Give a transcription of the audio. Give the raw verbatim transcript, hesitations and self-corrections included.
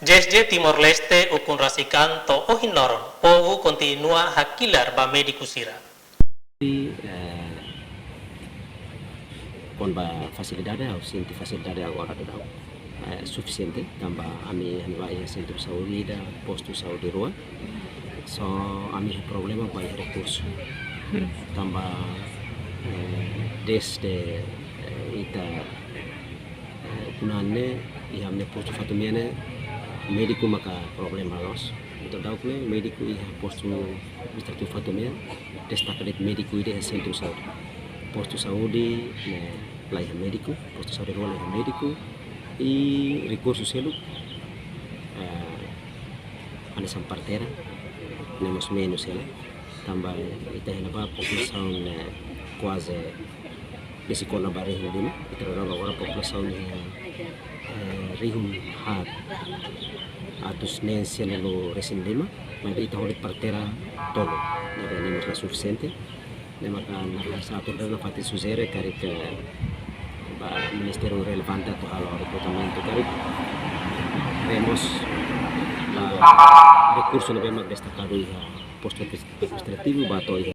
G S D Timor-Leste ukun rasik an to'o ohin loron, povu kontinua hakilar ba médiku sira. Eh, kona-ba fasilidade, ha'u sente fasilidade agora daudaun, eh, sufisiente, tanba ami iha ne'ebá iha sentru saúde ida, postu saúde rua. So, ami iha problema ba iha rekursu. Tanba, eh, dezde, eh, ita, eh, ukun an ne'e, iha ami-nia postu Fatumea ne'e, médiku maka problema loos. Entaun daudaun ne'e, médiku iha postu administrativu Fatumea, destaka de'it médiku ida iha sentru saúde. Postu saúde ne'e la iha médiku, postu saúde rua la iha médiku, i rekursu seluk, eh, hanesan parteira, ne'e mós menus hela, tanba ita iha ne'ebá populasaun, eh, kuaze besik ona ba rihun lima, ita daudaun agora populasaun iha, eh, rihun haat atus neen sianulu resin lima, maibé ita ho de'it parteira tolu, ne'ebé ne'e mós la sufisiente. Ne'e maka naran satu dan fatin sujere karik, eh, ba ministériu relevante atu halo rekrutamentu karik, vemos ba rekursu ne'ebé mak destakadu iha postu administrativu ba to'o iha